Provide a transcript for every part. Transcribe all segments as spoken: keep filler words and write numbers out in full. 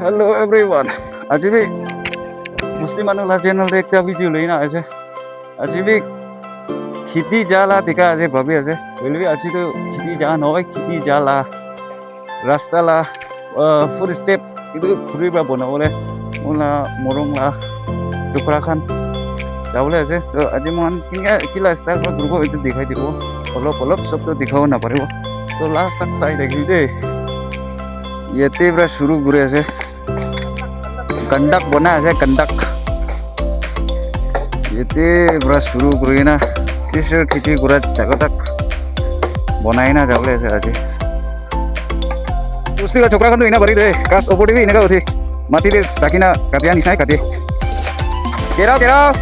Hello everyone. Aji bi Muslim manu la channel te ekta video loi na ase. Aji bi kheti ja la dikha ase, bhabi ase. Hoile bi aji tu kheti ja nohoi, kheti ja la rasta la, uh, footstep itu khuri para banabole moila morung la chokra khan jabole ase. To aji moikhan kinka kila style para kuribo itu dikhai dibo. Olop olop sob to dikhabo naparibo. To last tak sai thakibi de. Yate para shuru kuri ase. Kandak banai ase, kandak. Yate para shuru kuri na tisir kheti kura jaga tak banai na jabole ase aji. Usli ka chokra khan tu ena bari de, ghas opor te bi eneka uthi. Mati te rakhi na katia nisna kati. Kerao, kerao.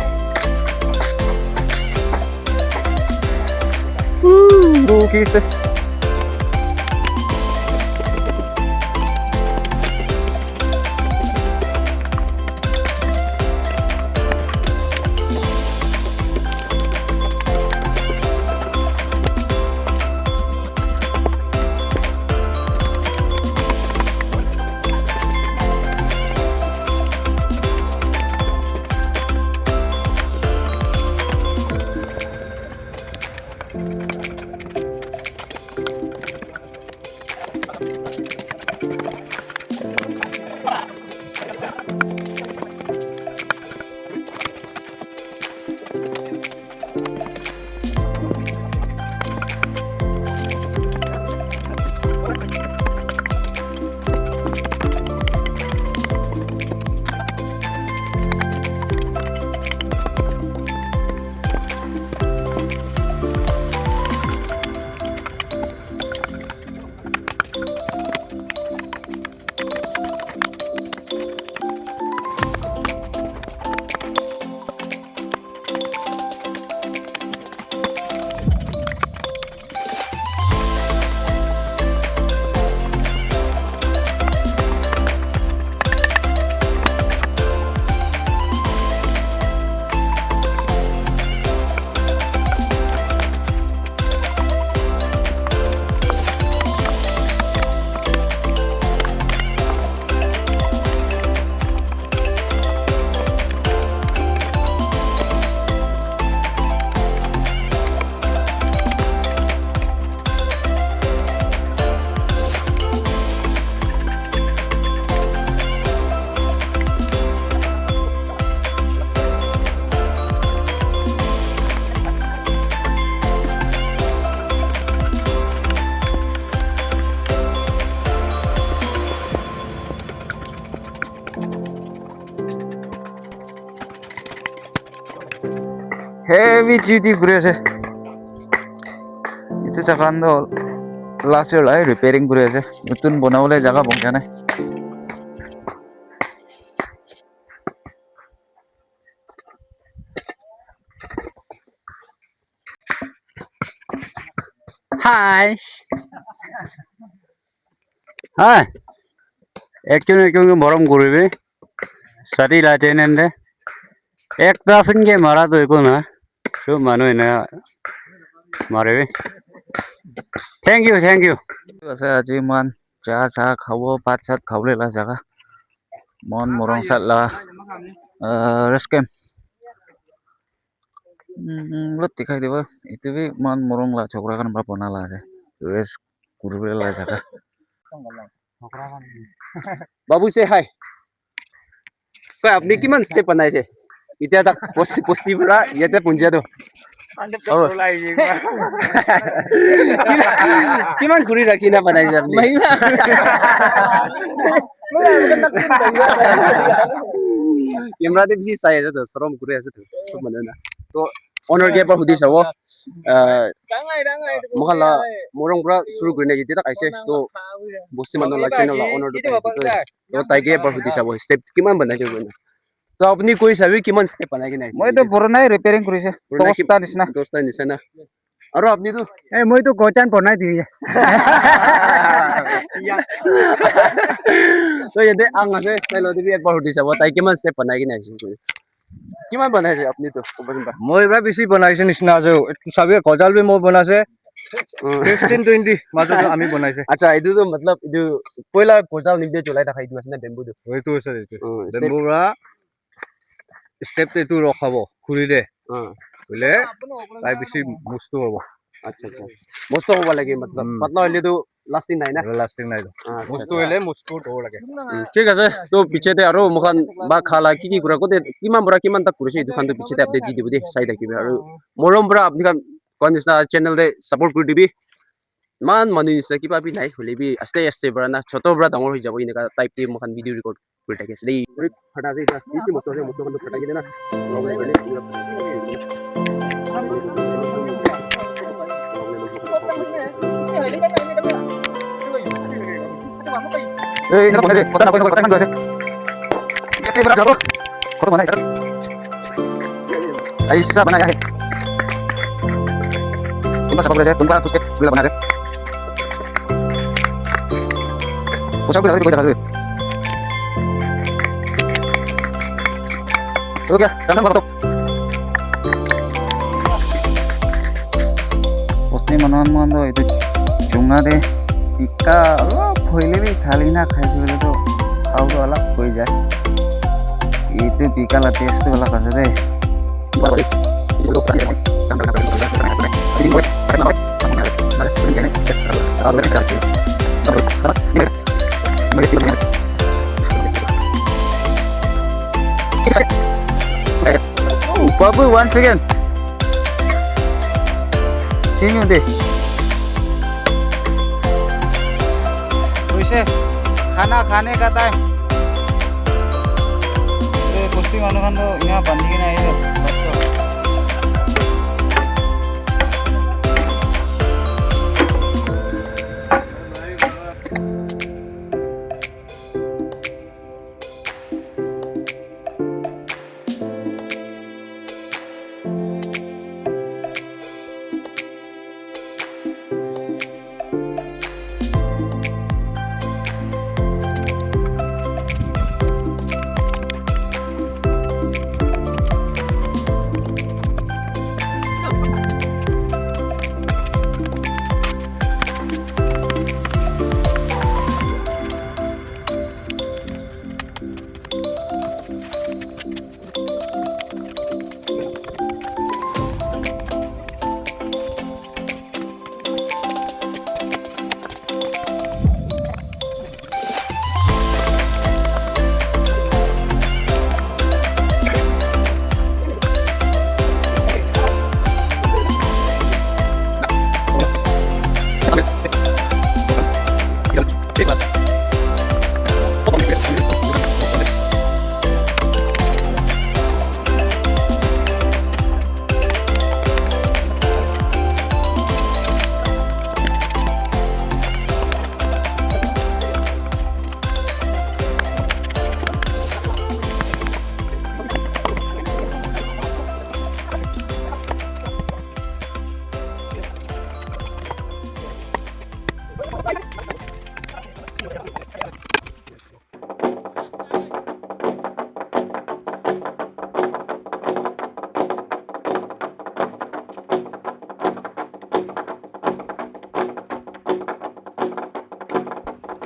Woo, rukhi se. Heavy duty kuri ase. Etu jaga khan toh last year la repairing kuri ase. Notun banabole jaga bon ja nai. Hi. Hi. Ekjon ekjon ke morom kuribi. Sati la tenen de. Ekta fin ke mara to eko na. Sob manu ena mare bi. Thank you, thank you. Ase aji man cha cha khabo, bhat chat khabole la jaga. Mon morung sat la, ah, rest camp. Hmm, lot dikhai dibo. Etu bi mon morung la chokra khan para bana la ase. Rest kuribole la jaga. Babu say hi. Koi apni kiman step banai ase? Itya tak bosti, bosti pura yate punja do. Oh. Kiman, kiman kuri rakhi na banai ase apni? Camera te bishi sai ase to, sorom kuri ase to, sob manu na. To owner ke para hudi sabo. Ah, moikhan la morung pura shuru kurina yate tak aise. To bosti manu la channel la owner tu tai ase. To tai ke para hudi sabo, step kiman banai ke koina. To apni koi sabi kiman step banai ke nai? Moi to purana repairing kurise. Purana ki- Dosta nisna. Dosta nisna. Aro apni tu? Eh, moi to kochan purana diye. To yate ang ase, tai lo bi ekbar hudi sabo, tai kiman step banai ke nai ase. Kiman banai ase apni to? Moi ba bishi banai ase nisna ase. Sabi kojal bi moi banai ase. Fifteen twenty majo to ami banaise. Acha, etu to matlab etu poila gojal nimite cholai thaka etu ase na bamboo tu. Etu ase etu. Bamboo ra step te etu rokhabo khuri de. Hoile tai bishi mustu hobo. Acha acha. Mustu hobo lage matlab patla hoile to lasting nai na. Lasting nai to. Mustu hoile mustu hobo lage. Thik ase, to piche te aro moikhan ba khala ki ki kura kote kiman para kiman tak kurise etu khan to piche te update di dibo de, sai thakibi aro morom para apni khan koa nisna channel te support kuri dibi. Iman manu nisna kiba bi nai hoile bi aste aste para na choto para dangor hoi jabo enika type te moikhan video record kuri thaki ase dei. Puri phata ase eta bishi mosto ase mosto khan toh phata kene na. Ei, eneka banai de, kotha nakoi, nakoi, kotha khan koi ase. Yate para jabo. Kotha banai de. Aisa banaya hai. Kunba sabak rahe, kunba kuch ke gula bana rahe. Kuch koi koi koi. Okay, random kotha. Bosti manu khan moikhan toh etu chunga te ekta olop hoile bi thali na khai se koile toh khao toh alak hoi jai. Etu bika la taste toh alak ase de. Oh, Babu, one second. Sing yun de. Hoise, khana khane ka time. Eh, bosti manu khan toh ena bandi kena ahi toh.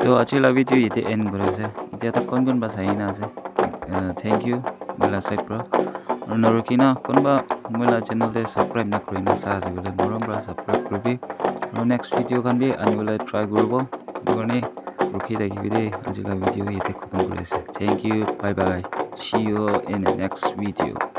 To aji la video yate end kuri ase. Itya tak kon kon ba sai na ase. Uh, thank you. Moi la side pra. Aru narukhi na kunba moi la channel te subscribe na kuri na sa ase koile morom pra subscribe kuribi. Aru next video khan bi anibole try kuribo. Etu karne rukhi thakibi de. Aji la video yate khatam kuri ase. Thank you. Bye bye. See you in the next video.